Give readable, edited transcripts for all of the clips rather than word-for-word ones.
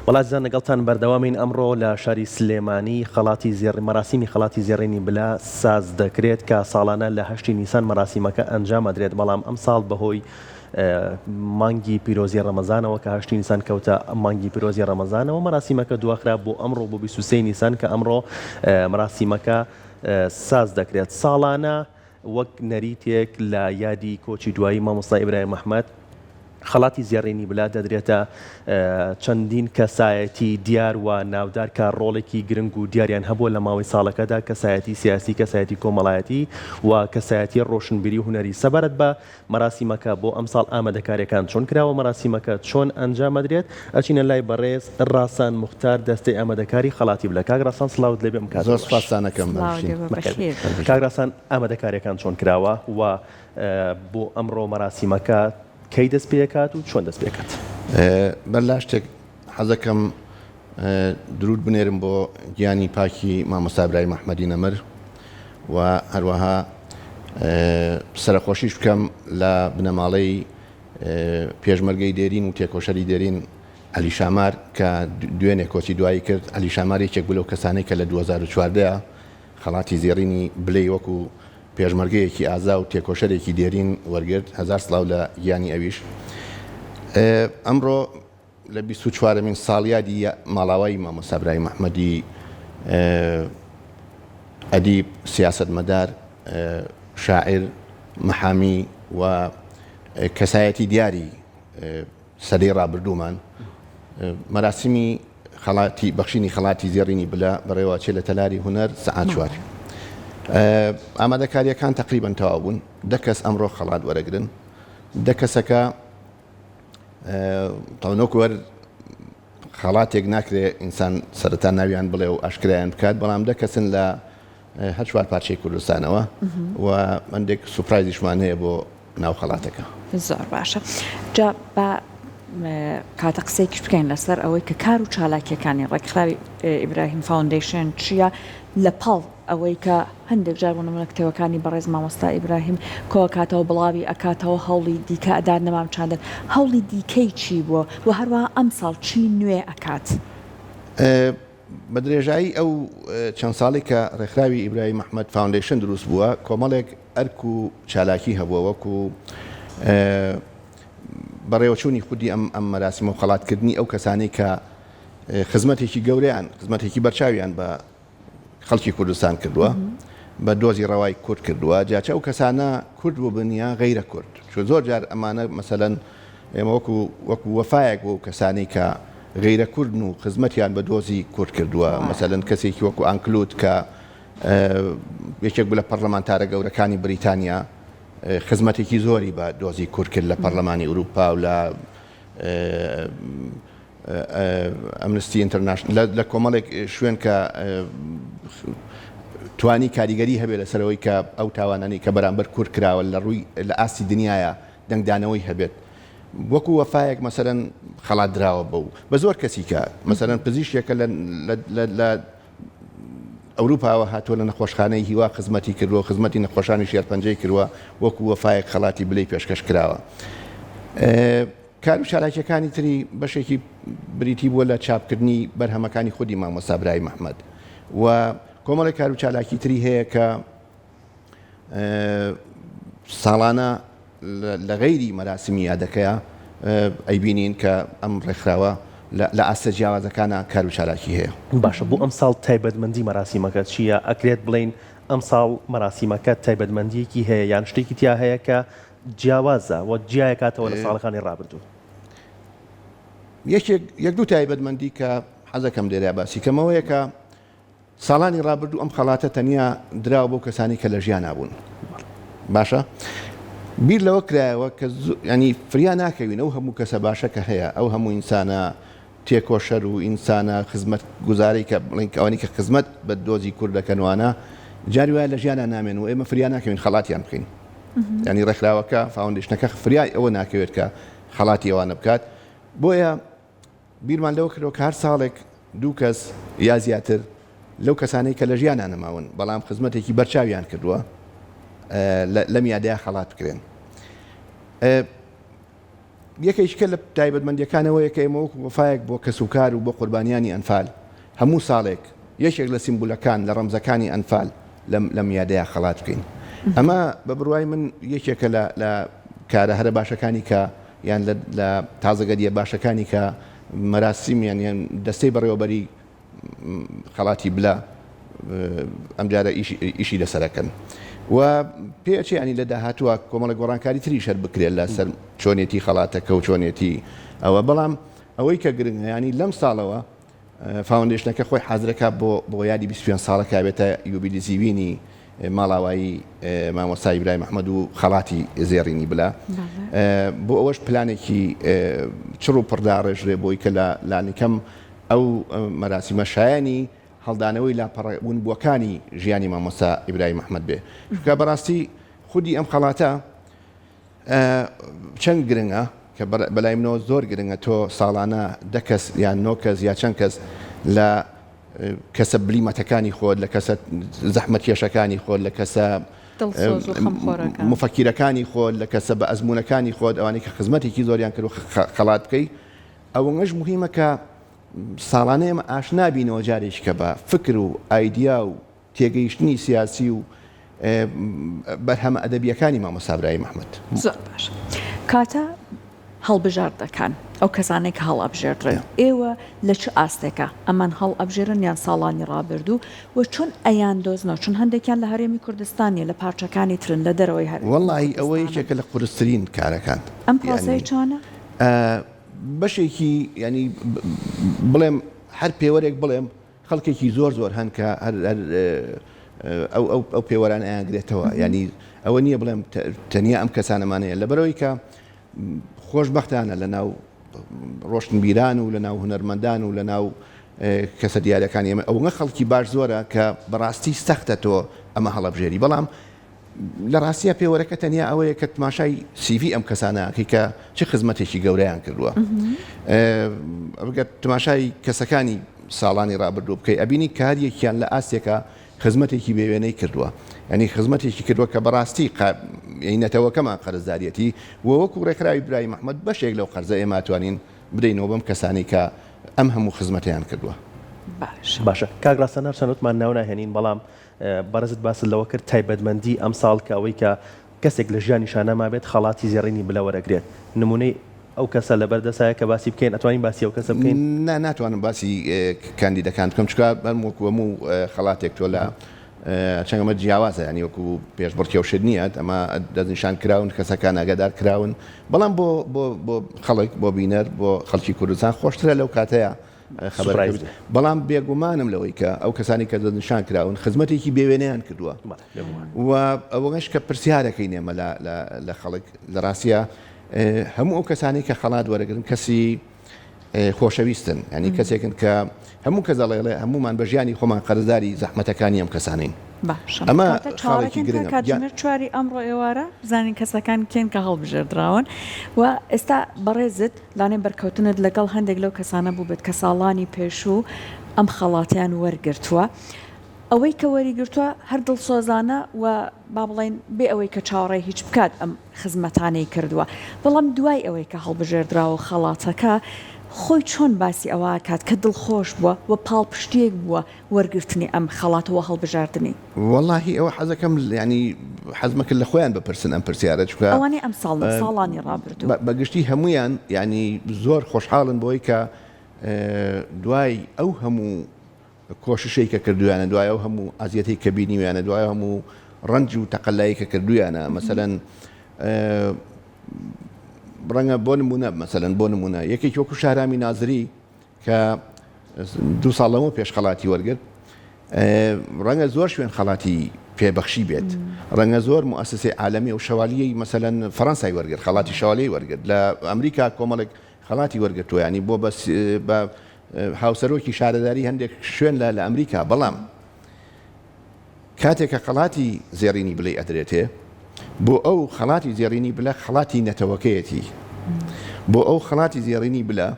وەڵا ئازیزان لەگەڵتان بەردەوامین ئەمڕۆ لە شاری سلێمانی خەڵاتی زێڕ مەراسیمی خەڵاتی زێڕینی بلە ساز دەکرێت کە ساڵانە لە هەشتی نیسان مەراسیمەکە ئەنجام ئەدرێت بەڵام ئەمساڵ بەهۆی مانگی پیرۆزی ڕەمەزانەوە کە هەشتی نیسان کەوتە مانگی پیرۆزی ڕەمەزانەوە مەراسیمەکە دواخرا بۆ ئەمڕۆ بۆ 23 نیسان کە ئەمڕۆ مەراسیمەکە ساز دەکرێت ساڵانە وەک نەریتێک لە یادی کۆچی دوایی مامۆستا ئیبراهیم ئەحمەد، خەڵاتی زێڕینی بلا دەدرێتە چەندین کەسایەتی دیار و ناودار کە ڕۆڵێکی گرنگ و دیاریان هەبووە لە ماوەی ساڵەکەدا، کەسایەتی سیاسی، کەسایەتی کۆمەڵایەتی و کەسایەتی ڕۆشنبیری و هونەری. سەبارەت بە مەراسیمەکە بۆ ئەمساڵ ئامادەکارییەکان چۆن کراوە، مەراسیمەکە چۆن ئەنجام ئەدرێت، ئەچینە لای بەڕێز ڕاسان موختار دەستەی ئامادەکاری خەڵاتی بلە. کاک ڕاسان سڵاوت لێبێ ئەم کاتە زۆر باش. سوپاستان ئەکەم سڵاوت بەخشین. لێبێ بەخێر بێی. کاک ڕاسان ئامادەکارییەکان چۆن کراوە و بۆ ئەمڕۆ مەراسیمەکە کەی دەست پێکات و چۆن دەست پێکات؟ بەر لە شتێک حەزەکەم دروود بنێرم بۆ گیانی پاکی مامۆستا ئیبراهیم ئەحمەدی نەمر و هەروەها سەرەخۆشیش بکەم لە بنەماڵەی پێشمەرگەی دێرین و تێکۆشەری دێرین عەلی شامار کە دوێنێ کۆچی دوایی کرد. عەلی شامار یەکێک بوو لەو کەسانەی کە لە 2014 خەڵاتی زێڕینی بلەی وەکو پێشمەرگەیەکی ئازا و تێکۆشەرێکی دێرین وەرگرت. هەزار سڵاو لە گیانی ئەویش. ئەمڕۆ لە 24مین ساڵیادی ماڵاوایی مامۆستا برایم ئەحمەدی ئەدیب، سیاسەتمەدار، شاعیر، محامی و کەسایەتی دیاری سەدەی ڕابردوومان، مەراسیمی خەڵاتی بەخشینی خەڵاتی زێڕینی بلە بەڕێوەچێ لە تەلاری هونەر سەعات چوار. ئامادەکارییەکان تەقریبەن تەواو بوون. دە کەس ئەمڕۆ خەڵات وەرەگرن. دە کەسەکە تەواو نەک وەر خەڵاتێک ناکرێ ئینسان سەرەتا ناویان بڵێ و ئاشکرایان بکات، بەڵام دە کەسن لە هەر چوار پارچەی کوردستانەوە و هەندێک سوپرایزیشمان هەیە بۆ ناو خەڵاتەکە. زۆر باشە جا با کاتە قسەیەکیش بکەین لەسەر ئەوەی کە کار و چالاکیەکانی ڕێکخراوی ئیبراهیم فاوندەیشن چییە لە پاڵ ئەوەی کە هەندێک جار بۆ نمونە کتێبەکانی بەڕێز مامۆستا ئیبراهیم کۆئەکاتەوە بڵاوی ئەکاتەوە هەوڵی دیکە ئەدات نەمام چاندن هەوڵی دیکەی چی بووە و هەروەها ئەمساڵ چی نوێ ئەکات؟ بە درێژایی ئەو چەند ساڵەی کە ڕێکخراوی ئیبراهیم ئەحمەد فاوندەیشن دروست بووە، کۆمەڵێک ئەرک و چالاکی هەبووە وەکو بەڕێوەچوونی خودی ئەم ئەم مەراسیمە و خەڵاتکردنی ئەو کەسانەی کە خزمەتێکی گەورەیان خزمەتێکی بەرچاویان بە خەڵکی کوردستان کردووە، بە دۆزی ڕەوای کورد کردووە، جا چ ئەو کەسانە کورد بووبن یان غەیرە کورد، چون زۆر جار ئەمانە مەسەلەن ئێمە وەکو وەکو وەفایەک بۆ ئەو کەسانەی کە غەیرە کوردن و خزمەتیان بە دۆزی کورد کردووە، مەسەلەن کەسێکی وەکو ئانکلوت کە یەکێک بوو لە پەڕلەمانتارە گەورەکانی بریتانیا خزمەتێکی زۆری بە دۆزی کورد کرد لە پەڕلەمانی ئوروپا و لە ئەمنستی ئینتەرناشناڵ لە کۆمەڵێک شوێن کە توانی کاریگەری هەبێت لەسەر ئەوەی کە ئەو تاوانانەی کە بەرامبەر کورد کراوە لە ڕووی لە ئاستی دنیاە دەنگدانەوەی هەبێت وەکو وەفایەک مەسەرەن خەڵات دراوە بەو بە زۆر کەسی کە مەسەرەن پزیشکێکە لە ئەوروپاوە هاتووە لە نەخۆشخانەی هیوا خزمەتی کردووە خزمەتی نەخۆشانی شێرپەنجەی کردووە وەکو وەفایەک خەڵاتی بلەی پێشکەش کراوە. کار و چالاکییەکانی تری بەشێکی بریتی بووە لە چاپکردنی بەرهەمەکانی خودی مامۆستا برایم ئەحمەد و کۆمەڵێک کار و چالاکی تری هەیە کە ساڵانە لە غەیری مەراسمی یادەکەیە ئەیبینین کە ئەم ڕێکخراوە لە ئاستە جیاوازەکانە کار و چالاکی هەیە. باشە بۆ ئەمساڵ تایبەتمەندی مەراسیمەکە چییە؟ ئەکرێت بڵێین ئەمساڵ مەراسیمەکە تایبەتمەندییەکی هەیە یان شتێکی تیا هەیە کە جیاوازە و جیایەکاتەوە لە ساڵەکانی ڕابردوو؟ یەکێک یەک دوو تایبەتمەندی کە حەزەکەم لێرە باسی کەم ئەوەیە کە ساڵانی ڕابردوو ئەم خەڵاتە تەنیا دراوە بەو کەسانی کە لە ژیانا بوون باشە بیر لەوە کرایەوە کە ینی فریا ناکەوین ئەو هەموو کەسە باشە کە هەیە ئەو هەموو ئینسانە تێکۆشەر و ئینسانە خزمەت گوزارەی کە بڵێن ئەوانی کە خزمەت بە دۆزی کورد دەکەن وانە جاری وایە لە ژیانا نامێن و ئێمە فریا ناکەوین خەڵاتیان بکەین ینی ڕێکخراوەکە فاوندیشنەکە فریای ئەوە ناکەوێت کە خەڵاتی ئەوانە بکات بۆیە بیرمان لەوە کردەوە کە هەر ساڵێک دوو کەس یا زیاتر لەو کەسانەی کە لە ژیانا نەماون بەڵام خزمەتێکی بەرچاویان کردووە لەم یادەیە خەڵات بکرێن. یەکێکیکە لە تایبەتمەندییەکان ئەوەیە کە ئێمە وەکو وەفایەک بۆ کەسوکار و بۆ قوربانیانی ئەنفال هەموو ساڵێک یەکێک لە سیمبولەکان، لە ڕەمزەکانی ئەنفال لەم لەم یادەیا خەڵات بکەین. ئەمە بە بڕوای من یەکێکە لە لە کارە هەرە باشەکانی کە یان لە لە تازەگەرییە باشەکانی کە مەراسیم یان یان دەستەی بەڕێوەبەری خەڵاتی بلە ئەمجارە ئیشی لەسەر ئەکەن و پێ ئەچێ ینی لە داهاتووە کۆمەڵە گۆڕانکاری تریش هەر بکرێت لەسەر چۆنێتی خەڵاتەکە و چۆنێتی ئەوە بەڵام ئەوەی کە گرنگە ینی لەم ساڵەوە foundation ەکە خۆی حازرەکە بۆ بۆ یادی 25 ساڵەکە بێتە یوبیلی زیوینی ماڵاوایی مامۆستا ئیبراهیم ئەحمەد و خەڵاتی زێڕینی بلا بۆ ئەوەش پلانێکی چڕ و پڕداڕێژرێ بۆی کە لە لانیکەم ئەو مەراسیمە شایەنی هەڵدانەوەی لاپەڕە ونبووەکانی ژیانی مامۆستا ئیبراهیم ئەحمەد بێ، چونکە بەڕاستی خودی ئەم خەڵاتە چەند گرنگە کە بەلای منەوە زۆر گرنگە تۆ ساڵانە دە کەس یان نۆ کەس یا چەند کەس لە کەسە بلیمەتەکانی خۆت لە کەسە زەحمەتکێشەکانی خۆت لە کەسە مفەکیرەکانی خۆت لە کەسە بە ئەزمونەکانی خۆت ئەوانەی کە خزمەتێکی زۆریان کرد و خەڵات بکەی ئەوەنەش موهیمە کە ساڵانە ئێمە ئاشنا بینەوە جارێکی کە بە فکر و ئایدیا و تێگەیشتنی سیاسی و بەرهەمە ئەدەبییەکانی مامۆستا برایم ئەحمەد. زۆر باشە کاتە هەڵبژاردەکان ئەو کەسانەی کە هەڵئەبژێردرێن ئێوە لە چ ئاستێکا ئەمان هەڵئەبژێرن یان ساڵانی ڕابردوو و چۆن ئەیاندۆزنەوە چون هەندێکیان لە هەرێمی کوردستان نیە لە پارچەکانی ترن لە دەرەوەی هەرێمی وەڵاهی ئەوە کوردستانن. یەکێکە لە قورسترین کارەکان ئەم یانی پرۆسەیە چۆنە؟ بەشێکی یانی بڵێم هەر پێوەرێک بڵێم خەڵکێکی زۆر زۆر هەن کە هەر هەر ئەو ئەو ئەو پێوەرانە ئەیانگرێتەوە یانی ئەوە نییە بڵێم تەنیا ئەم کەسانەمانەیە لەبەرەوەی کە خۆشبەختانە لە ناو ڕۆشنبیران و لە ناو هونەرمەندان و لە ناو کەسە دیارەکانی ئێمە ئەوەنە خەڵکی باش زۆرە کە بەڕاستی سەختە تۆ ئەمە هەڵەبژێری بەڵام لە ڕاستیا پێوەرەکە تەنیا ئەوەیە کە تماشای CV ئەم کەسانە ئەکەی کە چ خزمەتێکی گەورەیان کردووە. ئەگەر تماشای کەسەکانی ساڵانی ڕابردوو بکەی ئەبینی کە هەر یەکیان لە ئاستێکا خزمەتێکی بێوێنەی کردووە. یانی خزمەتێکی کردووە کە بەڕاستی نەتەوەکەمان قەرزداریەتی و وەکو ڕێکخراوی برایم ئەحمەد بەشێک لەو قەرزە ئێمە ئەتوانین بدەینەوە بەم کەسانەی کە ئەم هەموو خزمەتەیان کردووە. باشە. باشە کاک ڕاستەن هەرچەند وتمان ناو ناهێنین بەڵام بەڕێزت باست لەوە کرد تایبەتمەندی ئەمساڵ کە ئەوەی کە کەسێک لە ژیانیشا نەمابێت خەڵاتی زێڕینی بلە وەرەگرێت نمونەی ئەو کەسە لەبەر دەسایە کە باسی بکەین ئەتوانین باسی ئەو کەسە بکەین؟ نا ناتوانم باسی کاندیدەکان بکەم چونکە هەر وەکو هەموو خەڵاتێک تۆ لە چەند ئەمە جیاوازە یانی وەکو پێشبڕکێ و شت نییە ئەمە دەستنیشان کراون کەسەکان ئاگادار کراون بەڵام بۆ بۆ بۆ خەڵک بۆ بینەر بۆ خەڵکی کوردستان خۆشترە لەو کاتەیە خەبەرەکە بێت. بەڵام بێگومانم لەوەی کە ئەو کەسانی کە دەستنیشان کراون خزمەتێکی بێوێنەیان کردووە و ئەوەش کە پرسیارەکەی نێمە لە خەڵک لە ڕاستە هەموو ئەو کەسانی کە خەڵات وەرەگرن کەسی خۆشەویستن ینی کەسێکن کە هەموو کەس دەڵێڵێ هەمومان بە ژیانی خۆمان قەرزداری زەحمەتەکانی ئەم کەسانین باشە ئەمە خاڵێکی گرنگە کاتژمێر چواری ئەمڕۆ ئێوارە بزانین کەسەکان کێن کە هەڵبژێردراون و ئێستا بەڕێزت لانێ بەرکەوتنت لەگەڵ هەندێک لەو کەسانە بووبێت کە ساڵانی پێشوو ئەم خەڵاتەیان وەرگرتووە. ئەوەی کە وەریگرتووە هەر دڵسۆزانە و با بڵێین بێ ئەوەی کە چاوەڕێی هیچ بکات ئەم خزمەتانەی کردووە. بەڵام دوای ئەوەی کە هەڵبژێردراوە و خەڵاتەکە خۆی چۆن باسی ئەوە ئەکات کە دڵخۆش بووە و پاڵپشتییەک بووە وەرگرتنی ئەم خەڵاتە و هەڵبژاردنی؟ وەڵاهی ئەوە حەزەکەم یانی حەزمەکرد لە خۆیان بپرسن ئەم پرسیارە چونکە ئەوانەی ئەمساڵ نا ساڵانی ڕابردوو. بە گشتی هەموویان یانی زۆر خۆشحاڵن بەوەی کە دوای ئەو هەموو کۆششەی کە کردویانە دوای ئەو هەموو ئازیەتەی کە بینیویانە دوای هەموو ڕەنج و تەقەلایی کە کردویانە مەسەلەن ڕەنگە بۆ نمونە مەسەلەن بۆ نمونە یەکێکی وەکو شەهرامی نازری کە دوو ساڵ لەمەو پێش خەڵاتی وەرگرت، ڕەنگە زۆر شوێن خەڵاتی پێبەخشی بێت، ڕەنگە زۆر موئەسەسەی عالەمی و شەوالیەی مەسەلەن فەڕەنسای وەرگرت، خەڵاتی شەوالیەی وەرگرت، لە ئەمریکا کۆمەڵێک خەڵاتی وەرگرتووە، یانی بۆ بە هاوسەرۆکی شارەداری هەندێک شوێن لە ئەمریکا، بەڵام کاتێک کە خەڵاتی زێڕینی بلەی ئەدرێتێ، بۆ ئەو خەڵاتی زێڕینی بلە خەڵاتی نەتەوەکەیەتی، بۆ ئەو خەڵاتی زێڕینی بلە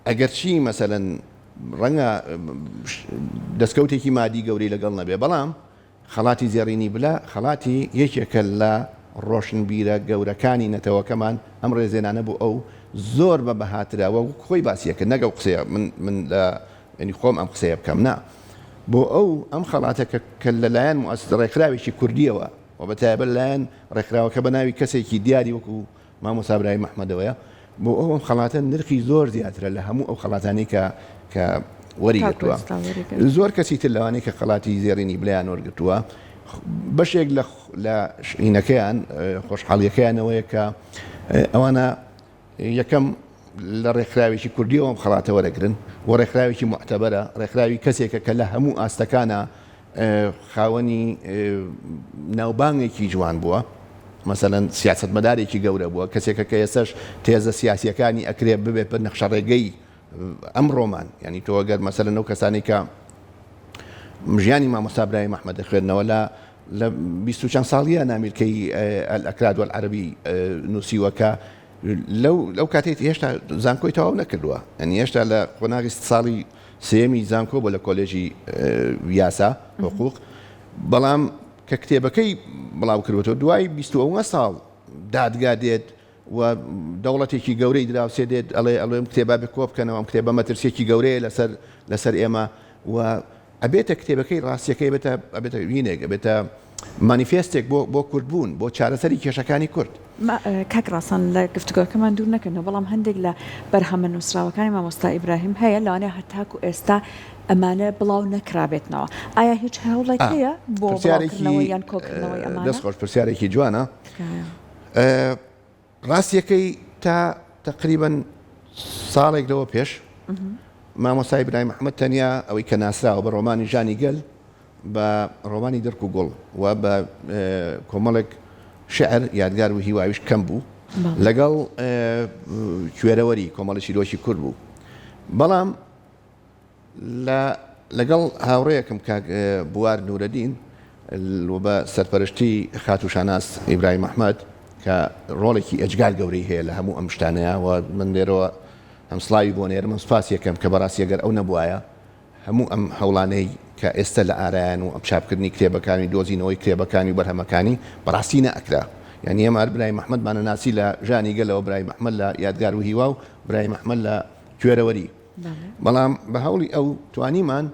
ئەگەرچی مەسەلەن ڕەنگە دەستکەوتێکی مادی گەورەی لەگەڵ نەبێ بەڵام خەڵاتی زێڕینی بلە خەڵاتی یەکێکە لە. ڕۆشنبیرە گەورەکانی نەتەوەکەمان ئەم ڕێزێنانە بۆ ئەو زۆر بە بەهاترە وەک خۆی باسی ئەکرد نەک ئەو قسەیە من من لە یانی خۆم ئەم قسەیە بکەم نا بۆ ئەو ئەم خەڵاتە کە کە لەلایەن موئەسسە ڕێکخراوێکی کوردیەوە و بە تایبەت لایەن ڕێکخراوەکە بە ناوی کەسێکی دیاری وەکو مامۆستا برایم ئەحمەدەوەیە بۆ ئەو ئەم خەڵاتە نرخی زۆر زیاترە لە هەموو ئەو خەڵاتانەی کە کە وەری گرتووە زۆر کەسی تر لەوانەی کە خەڵاتی زێڕینی بلیان وەرگرتووە بەشێک لە لە شینەکەیان خۆشحاڵیەکەیانەوەیە کە ئەوانە یەکەم لە ڕێکخراوێکی کوردیەوە ئەم خەڵاتە وەرەگرن و ڕێکخراوێکی موعتەبەرە، ڕێکخراوی کەسێکە کە لە هەموو ئاستەکانا خاوەنی ناوبانگێکی جوان بووە، مەسەلەن سیاسەتمەدارێکی گەورە بووە، کەسێکە کە ئێستاش تێزە سیاسییەکانی ئەکرێ ببێت بە نەخشەڕێگەی ئەمڕۆمان، یانی تۆ ئەگەر مەسەلەن ئەو کەسانەی کە ژیانی مامۆستا برایم ئەحمەد دەخوێننەوە لە لە 20 و چەند ساڵیە نامیلکەی الأكراد والعربی نووسیوە کە لەو لەو کاتەی هێشتا زانکۆی تەواو نەکردووە یعنی هێشتا لە قۆناغی ساڵی سێیەمی زانکۆ بۆ لە کۆلێژی یاسا حقوق بەڵام کە کتێبەکەی بڵاو کردوەوە دوای 29 ساڵ دادگا دێت و دەوڵەتێکی گەورەی دراوسێ دێت ئەڵێ ئەڵێ ئەم کتێبە بێ کۆ بکەنەوە ئەم کتێبە مەترسیەکی گەورەیە لەسەر لەسەر ئێمە و ئەبێتە کتێبەکەی ڕاستیەکەی ئەبێتە ئەبێتە وینێک ئەبێتە مانیفێستێک بۆ بۆ کوردبوون بۆ چارەسەری کێشەکانی کورد. کاک ڕاسان لە گفتوگۆکەمان دوور نەکەنەوە بەڵام هەندێک لە بەرهەمە نووسراوەکانی مامۆستا ئیبراهیم هەیە لەوانەیە هەتاکو ئێستا ئەمانە بڵاو نەکرابێتنەوە ئایا هیچ هەوڵێک هەیە بۆ بڵاوکردنەوەی یان کۆکردنەوەی ئەمانە؟ دەست خۆش پرسیارێکی جوانە. تکایە. ڕاستیەکەی تا تەقریبەن ساڵێک لەوە پێش مامۆستا ئیبراهیم ئەحمەد تەنیا ئەوەی کە ناسراوە بە ڕۆمانی ژانی گەل بە ڕۆمانی دڕک و گوڵ و بە کۆمەڵێک شعر یادگار و هیواویش کەم بوو لەگەڵ کوێرەوەری کۆمەڵی چیرۆکی کورد بوو بەڵام لە لەگەڵ هاوڕێیەکم کاک بوار نورەدین و بە سەرپەرشتی خاتوو شاناز ئیبراهیم ئەحمەد کە ڕۆڵێکی ئێجگار گەورەی هەیە لە هەموو ئەم شتانەیا و من لێرەوە هەم سڵاوی بۆ نێرم هەم سوپاسی ئەکەم کە بەڕاستی ئەگەر ئەو نەبوایە هەموو ئەم هەوڵانەی کە ئێستە لە ئارایان و ئەم چاپکردنی کتێبەکانی دۆزینەوەی کتێبەکانی و بەرهەمەکانی بەڕاستی نەئەکرا یانی ئێمە هەر برایم ئەحمەدمان ئەناسی لە ژانی گەلەوە برایم ئەحمەد لە یادگار و هیوا و برایم ئەحمەد لە کوێرەوەری بەڵام بە هەوڵی ئەو توانیمان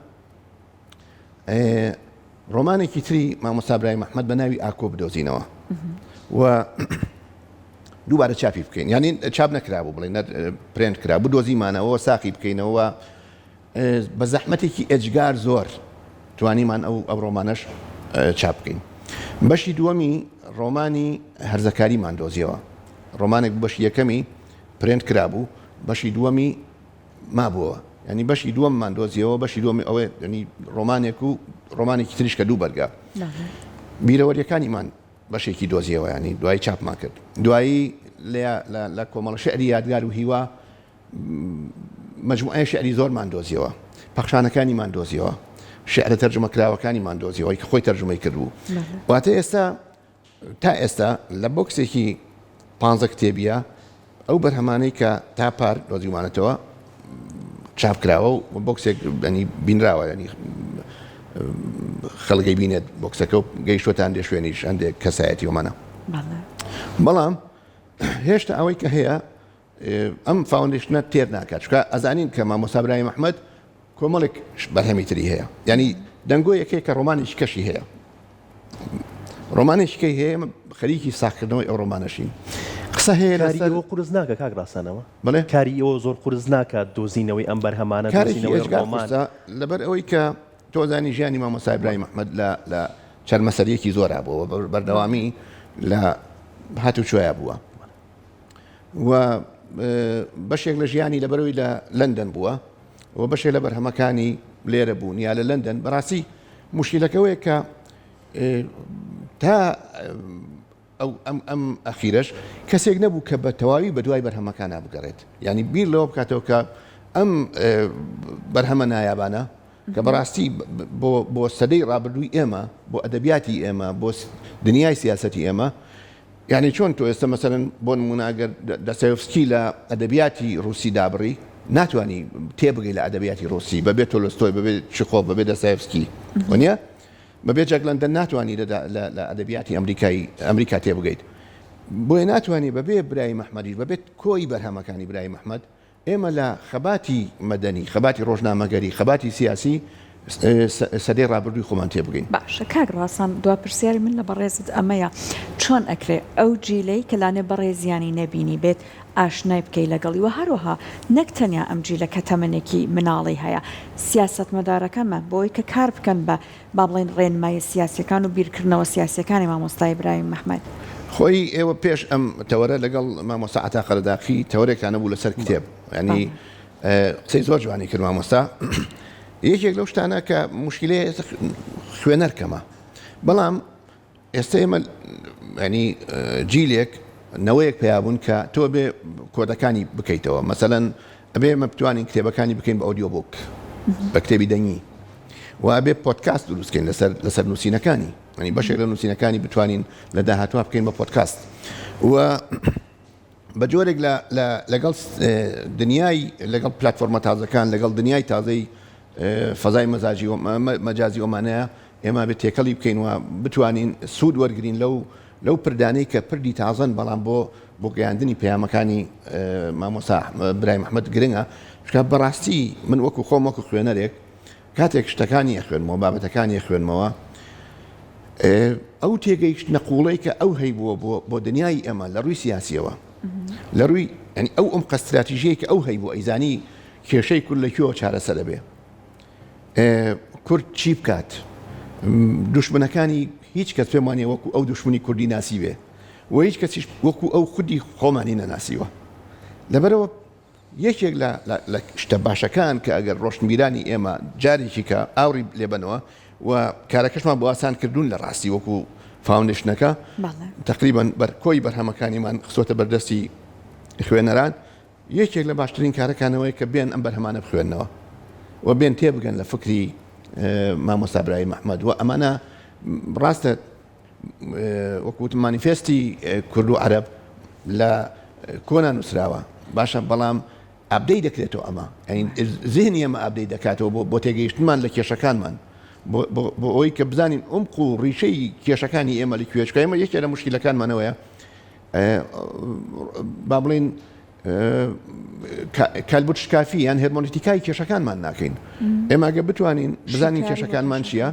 ڕۆمانێکی تری مامۆستا برایم ئەحمەد بە ناوی ئاکۆ بدۆزینەوە و دووبارە چاپی بکەین یعنی چاپ نەکرابوو بڵێ پرێنت کرا بدۆزیمانەوە ساقی بکەینەوە بە زەحمەتێکی ئێجگار زۆر توانیمان ئەو ئەو ڕۆمانەش چاپ بکەین بەشی دووەمی ڕۆمانی هەرزەکاریمان دۆزیەوە ڕۆمانێک بەشی یەکەمی پرێنت کرابوو بەشی دووەمی مابووەوە یانی بەشی دووەممان دۆزیەوە بەشی دووەمی ئەوەی یانی ڕۆمانێک و ڕۆمانێکی تریش کە دوو بەرگە بیرەوەریەکانیمان بەشێکی دۆزیەوە ینی دوایی چاپمان کرد دوایی لە کۆمەڵە شعری یادگار و هیوا مجموعەیە شعری زۆرمان دۆزیەوە پەخشانەکانیمان دۆزیەوە شعرە تەرجمەکراوەکانیمان دۆزیەوەی کە خۆی تەرجمەی کردبوو واتە ئێستا تا ئێستا لە بۆکسێکی پانزە کتێبییە ئەو بەرهەمانەی کە تا پار دۆزیومانەتەوە چاپ کراوە و بۆکسێک ینی بینراوە ینی خەڵگەی بینێت بۆکسەکە و گەیشتوەتە هەندێک شوێنیش هەندێک کەسایەتی ومانە بەڵام هێشتا ئەوەی کە هەیە ئەم foundation ە تێر ناکات چونکە ئەزانین کە مامۆستا برایم ئەحمەد کۆمەڵێک بەرهەمی تری هەیە یعنی دەنگۆیەک هەیە کە ڕۆمانێکی کەشی هەیە ڕۆمانێکی کەی هەیە خەریکی ساخکردنەوەی ئەو ڕۆمانەشین قسە هەیە کاری ئێوە قورس ناکە کاک ڕاسانەوە بڵێ کاری ئێوە زۆر قورس ناکات دۆزینەوەی ئەم بەرهەمانە کارێکی دۆزینەوەی ئێجگار ڕۆمان قورسە لەبەر ئەوەی کە تۆزانی ژیانی مامۆستا ئیبراهیم ئەحمەد لە لە چەرمەسەریەکی زۆرا بووە بەردەوامی لە هاتوچۆیا بووە و بەشێک لە ژیانی لەبەرەوەی لە لەندەن بووە و بەشێک لە بەرهەمەکانی لێرە بوون یا لە لەندەن بەڕاستی مشکلەکەوەیە کە تا ئەو ئەم ئەم ئەخیرەش کەسێک نەبوو کە بە تەواوی بە دوای بەرهەمەکانە بگەڕێت ینی بیر لەوە بکاتەوە کە ئەم بەرهەمە نایابانە کە بەڕاستی بۆ بۆ سەدەی ڕابردووی ئێمە بۆ ئەدەبیاتی ئێمە بۆ دنیای سیاسەتی ئێمە یانی چۆن تۆ ئێستا مەسەلەن بۆ نموونە ئەگەر دەستایۆفسکی لە ئەدەبیاتی ڕووسی دابڕی ناتوانی تێبگەی لە ئەدەبیاتی ڕووسی بەبێ تۆلستۆی بەبێ چخۆف بەبێ دەستایۆفسکی وەنیە؟ بەبێ جاک لەندەن ناتوانی لە ئەدەبیاتی ئەمریکای ئەمریکا تێبگەیت. بۆیە ناتوانی بەبێ برایم ئەحمەدیش، بەبێ کۆی بەرهەمەکانی برایم ئەحمەد، ئێمە لە خەباتی مەدەنی، خەباتی ڕۆژنامەگەری، خەباتی سیاسی سەدەی ڕابردووی خۆمان تێبگەین. باشە کاک ڕاسان دوا پرسیاری من لە بەڕێزت ئەمەیە چۆن ئەکرێ ئەو جیلەی کە لانێ بەڕێزیانی نەبینی بێت ئاشنای بکەی لەگەڵی وە هەروەها نەک تەنیا ئەم جیلە کە تەمەنێکی مناڵی هەیە سیاسەتمەدارەکانمان بۆی کە کار بکەن بە با بڵێین ڕێنماییە سیاسیەکان و بیرکردنەوە سیاسیەکانی مامۆستا ئیبراهیم محمد. خۆی ئێوە پێش ئەم تەوەرە لەگەڵ مامۆستا عەتا قەرەداخی تەوەرێکتان هەبوو لەسەر کتێب یانی قسەی زۆر جوانی کرد مامۆستا یەکێک لەو شتانە کە موشکیلەیە ئێستا خوێنەر کەمە بەڵام ئێستا ئێمە ینی جیلێک نەوەیەک پیا بوون کە تۆ بێ کۆدەکانی بکەیتەوە مەسەلەن ئەبێ ئێمە بتوانین کتێبەکانی بکەین بە audiobook بە کتێبی دەنگی و ئەبێ پۆدکاست دروستکەین لەسەر لەسەر نووسینەکانی ینی بەشێک لە نووسینەکانی بتوانین لە داهاتوە بکەین بە پۆدکاست و بە جۆرێک لە لەگەڵ دنیای لەگەڵ پلتفۆرمە تازەکان لەگەڵ دنیای تازەی فەزای مەزاجی مەجازی ئەومانەیە ئێمە بێت تێکەڵی بکەین و بتوانین سوود وەرگین لەو لەو پردانەی کە پردی تازەن بەڵام بۆ بۆ گەیاندنی پەیامەکانی مامۆستا برایم ئەحمەد گرنگە چونکە بەڕاستی من وەکو خۆم وەکو خوێنەرێک کاتێک شتەکانی ئەخوێنمەوە بابەتەکانی ئەخوێنمەوە ئەو تێگەیشتنە قوڵەی کە ئەو هەیبووە بۆ بۆ دنیای ئێمە لە ڕووی سیاسیەوە لە ڕووی یعنی ئەو ئەم قەستراتیژیەی کە ئەو هەیبوو ئەیزانی کێشەی کورد لە کوێوە چارەسەر ئەبێ کورد چی بکات؟ دوشمنەکانی هیچ کەس پێم وانیە وەکو ئەو دوشمنی کوردی ناسیبێ و هیچ کەسیش وەکو ئەو خودی خۆمانی نەناسیوە. لەبەرئەوە یەکێک لە لە شتە باشەکان کە ئەگەر ڕۆشنبیرانی ئێمە جارێکی کە ئاوڕی لێبەنەوە و کارەکەشمان بۆ ئاسان کردوون لە ڕاستی وەکو فاوندەیشنەکە تقریبا بەر کۆی بەرهەمەکانیمان خستۆتە بەردەستی خوێنەران یەکێک لە باشترین کارەکان ئەوەیە کە بێن ئەم بەرهەمانە بخوێننەوە و بێن تێبگەن لە فکری مامۆستا برایم ئەحمەد و ئەمانە ڕاستە وەکو وتم مانیفێستی کورد و عەرەب لە کۆنا نووسراوە باشە بەڵام update دەکرێتەوە ئەمە زیهنی ئەمە update دەکاتەوە بۆ بۆ تێگەیشتمان لە کێشەکانمان بۆ ئەوەی کە بزانین عومق و ڕیشەی کێشەکانی ئێمە لە کوێ چونکە ئێمە یەکێ لە موشکیلەکانمانەوەیە با بڵێین کالبدشکافی یان هێرمۆنیتیکای کێشەکانمان ناکەین ئێمە گە بتوانین بزانین کێشەکانمان چییە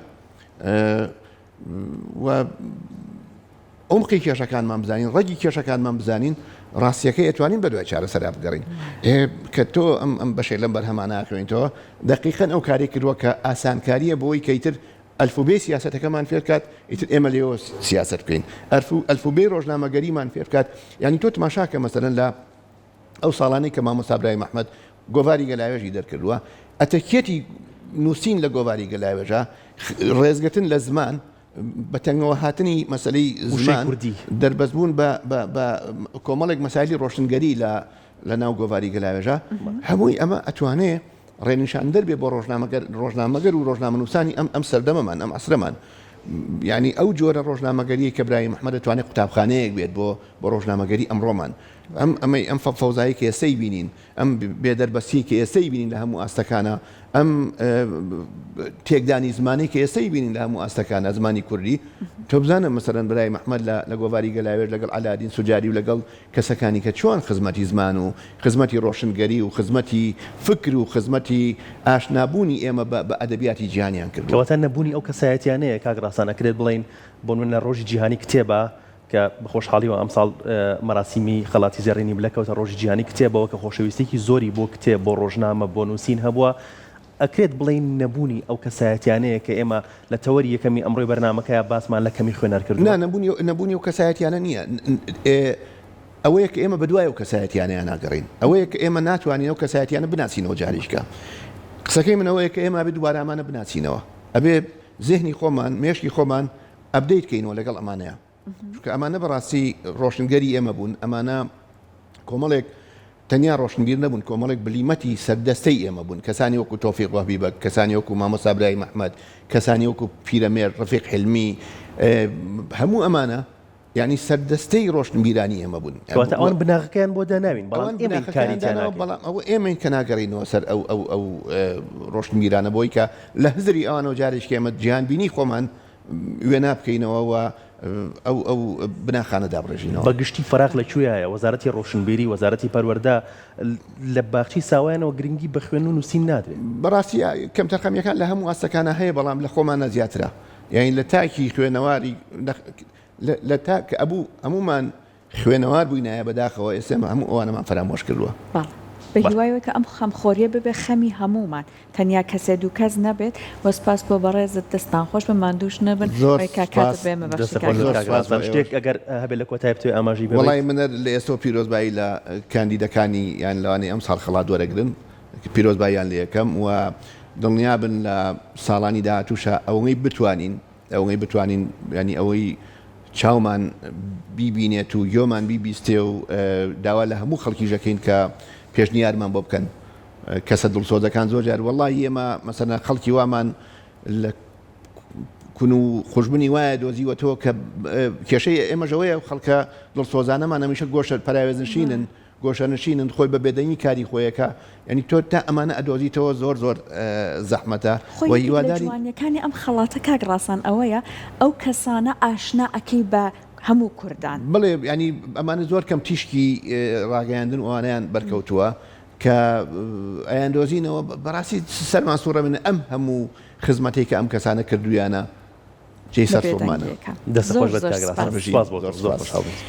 و عمقی کێشەکانمان بزانین ڕەگی کێشەکانمان بزانین ڕاستیەکەی ئەتوانین بە دوای چارەسەرا بگەڕین کە تۆ ئەم ئەم بەشێک لەم بەرهەمانە خوێنیتەوە دقیقەن ئەو کاری کردووە کە ئاسانکاریە بۆی کەیتر ئەلفوبێی سیاسەتەکەمان فێرکات ئیتر ئێمە لێوە سیاسەت بکەین ئەلفوبێی ڕۆژنامەگەریمان فێرکات یعنی تۆ تماشاکە مەسەلەن لە ئەو ساڵانەی کە مامۆستا برایم ئەحمەد گۆڤاری گەلاوێژی دەرکردووە ئەتەکیەتی نووسین لە گۆڤاری گەلاوێژە ڕێزگرتن لە زمان بە تەنگەوە هاتنی مەسلەی زمان کوردی دەربەستبوون بە بە کۆمەڵێک مەسایلی ڕۆشنگەری لە لە ناو گۆڤاری گەلاوێژە هەمووی ئەمە ئەتوانێ ڕێنیشاندەر بێ بۆ ڕۆژنامەگەر ڕۆژنامەگەر و ڕۆژنامەنووسانی ئەم ئەم سەردەمەمان ئەم عەسرەمان یانی ئەو جۆرە ڕۆژنامەگەریەی کە برایم ئەحمەد دەتوانێت قوتابخانەیەک بێت بۆ بۆ ڕۆژنامەگەری ئەمڕۆمان ئەم ئەمەی ئەم فەوزایی کە ئێستەی بینین ئەم بێدەربەستیی کە ئێستەی بینین لە هەموو ئاستەکانە ئەم تێکدانی زمانی کە ئێستەی بینین لە هەموو ئاستەکانە زمانی کوردی تۆ بزانە مەسەلەن برایم ئەحمەد لە لە گۆڤاری گەلاوێژ لەگەڵ عەلادین سوجاری و لەگەڵ کەسەکانی کە چۆن خزمەتی زمان و خزمەتی ڕۆشنگەری و خزمەتی فکر و خزمەتی ئاشنابوونی ئێمە بە بە ئەدەبیاتی جیهانیان کردووە. کەواتە نەبوونی ئەو کەسایەتیانەیە کاک ڕاسان ئەکرێت بڵێین بۆ نمونە لە ڕۆژی جیهانی کتێبا کە بە خۆشحاڵیەوە ئەمساڵ مەراسیمی خەڵاتی زێڕینی بلە کەوتە ڕۆژی جیهانی کتێبەوە کە خۆشەویستیەکی زۆری بۆ کتێب بۆ ڕۆژنامە بۆ نووسین هەبووە ئەکرێت بڵێین نەبوونی ئەو کەسایەتیانەیە کە ئێمە لە تەوەری یەکەمی ئەمڕۆی بەرنامەکەیا باسمان لە کەمی خوێنەر کردووە؟ نا، نەبوونی نەبوونی ئەو کەسایەتیانە نییە. ئەوەیە کە ئێمە بەدوای ئەو کەسایەتیانەیا ناگەڕێین. ئەوەیە کە ئێمە ناتوانین ئەو کەسایەتیانە بناسینەوە جارێکیکە. قسەکەی من ئەوەیە کە ئێمە ئەبێ دووبارە ئەمانە بناسینەوە. ئەبێ زێهنی خۆمان، مێشکی خۆمان update کەینەوە لەگەڵ ئەمانەیا. چونکە ئەمانە بەڕاستی ڕۆشنگەری ئێمە بوون، ئەمانە کۆمەڵێک تەنیا ڕۆشنبیر نەبوون، کۆمەڵێک بلیمەتی سەردەستەی ئێمە بوون، کەسانی وەکو تۆفیق وەهبی بەگ، کەسانی وەکو مامۆستا برایم ئەحمەد، کەسانی وەکو پیرەمێرد ڕەفیق حیلمی، هەموو ئەمانە یانی سەردەستەی ڕۆشنبیرانی ئێمە بوون. کەواتە ئەوان بناغەکەیان بۆ داناوین، بەڵام ئەوان ئێمەین کاری بناغەکەیان تیا داناوە، ناکەین. بەڵام ئەوە ئێمەین کە ناگەڕێینەوە سەر ئەو ئەو ئەو ڕۆشنبیرانە بۆی کە لە هزری ئەوانەوە جارێکی ئێمە جیهانبینی خۆمان. وێنا بکەینەوە و ئەو ئەو بناخانە دابڕێژینەوە. بە گشتی فەراغ لە کوێیایە؟ وەزارەتی ڕۆشنبیری، وەزارەتی پەروەردە لە باخچەی ساوایانەوە گرنگی بە خوێندن و نووسین نادرێ. بەڕاستی کەمتەرخەمییەکان لە هەموو ئاستەکانا هەیە بەڵام لە خۆمانا زیاترە یانی لە تاکی خوێنەواری لە تاک کە ئەبوو هەموومان خوێنەوار بووینایە بەداخەوە ئێستا ئێمە هەموو ئەوانەمان فەرامۆش کردووە. بەڵێ بە هیوای ئەوەی کە ئەم خەمخۆریە ببێ خەمی هەموومان تەنیا کەسێ دوو کەس نەبێت وە سپاس بۆ بەڕێزت دەستتان خۆش بێ ماندووش نەبن زۆر وەی کاک سپاس کاتت بە ئێمە بەخشی دەستت کاک خۆش بێت زۆر کاک سپاس بۆ ڕازان شتێک ئێوەش. ئەگەر هەبێت لە کۆتایی بتەوێت ئاماژەی پێ وەڵای بەیت؟ من هەر لە ئێستەوە پیرۆزبایی لە کاندیدەکانی یان لەوانەی ئەمساڵ خەڵات وەرەگرن پیرۆزباییان لێ ئەکەم و دڵنیابن لە ساڵانی داهاتووشا ئەوەی بتوانین ئەوەی بتوانین یانی ئەوەی چاومان بیبینێت و گۆمان بیبیستێ و داوا لە هەموو خەڵکیش ئەکەین کە پێشنیارمان بۆ بکەن کەسە دڵسۆزەکان زۆر جار وەڵڵاهی ئێمە مەسەلەن خەڵکی وامان لە کون و خوژبنی وایە دۆزیوەتەوە کە کێشەی ئێمەش ئەوەیە خەڵکە دڵسۆزانەمان هەمیشە گۆشە پەراوێزنشینن گۆشەنشینن خۆی بە بێدەنگی کاری خۆیەکا یانی تۆ تا ئەمانە ئەدۆزیتەوە زۆر زۆر زەحمەتە خۆی و یەکێک لە هیوادارین. جوانیەکانی ئەم خەڵاتە کاک ڕاسان ئەوەیە ئەو کەسانە ئاشنا ئەکەی بە هەموو کوردان. بەڵێ یانی ئەمانە زۆر کەم تیشکی ڕاگەیاندن و ئەوانەیان بەرکەوتووە کە ئەیاندۆزینەوە بەڕاستی سەرمان سوڕەمێنێ ئەم هەموو خزمەتەی کە ئەم کەسانە کردوویانە جێی لە سەرسوڕمانە. بێدەنگیەکە. دەستت زۆر خۆش بێت زۆر کاک ڕاسان سپاس. بژین سپاس بۆ زۆر تۆ زۆر سپاس. خۆشحاڵ بووین سپاس.